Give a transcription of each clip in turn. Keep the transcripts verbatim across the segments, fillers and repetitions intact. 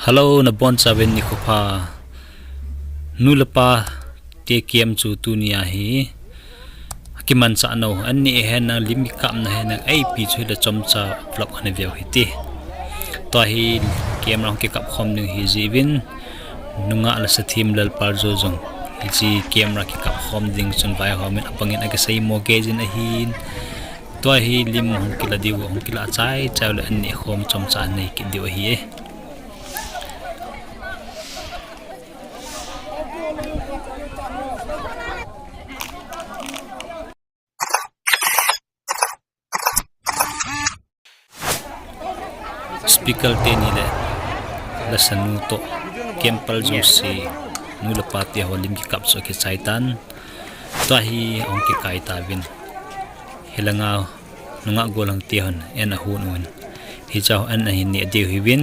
Hello, nabonchauvin nikho pha. Nu le pa te camp chu tunia hi akimanchah nau, anni hen nang lim kikapna hen nang eipi chu hile chomcha vlog ana veu hite. Tua hi camp a hung kikap khom ding hi jiuvin, nungah le sathem Lalpaljo jong hiche camp a kikap khom ding chun vaihom in abangin akiseimo gei jin ahin. Tua hi lim hung kila diu, hung kila chaichai ule anni khom chomcha anei kit diu ahi e. Speaker teni le lasanu toh camper jouse, nu le pa teho lim kikap chu akichai tan. Tua hi ahung kikai tauvin. Hilanga nungah gollhang tehon an ahon uvin, hichea an ahin neh diu hiuvin,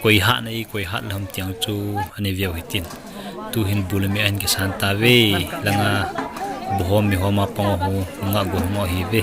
koi hatna hi, koi hat lhom tiang chu anei veu hitin. Tuhin bu le me ahin kisan tauve. Langa bu hom mi homa pang ho nungah gollhang ho ahiuve.